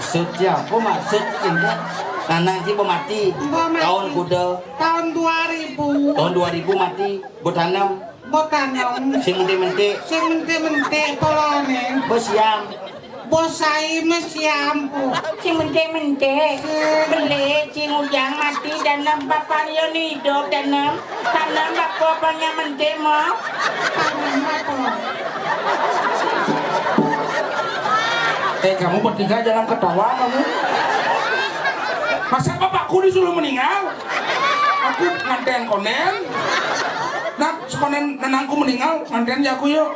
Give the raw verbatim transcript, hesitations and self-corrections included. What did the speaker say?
Maksud siapa maksud ini? Nanang si bo mati. Bo mati. Tahun kuda. Tahun dua ribu. Tahun dua ribu mati. Bo tanam. Bo tanam. Sing mentik-mentik. Sing mentik-mentik polone. Bo siam. Bo sai meh siam po. Sing mentik-mentik. Beli sing ujang mati tanam papan yo hidup tanam. Tanam bako apanya mentik mo. Tanam bako. Eh, kamu bertiga jangan ketawa kamu. Masa bapakku disuruh meninggal? Aku nganten konden. Nah, sekonden nenangku meninggal, nganten ya aku yuk.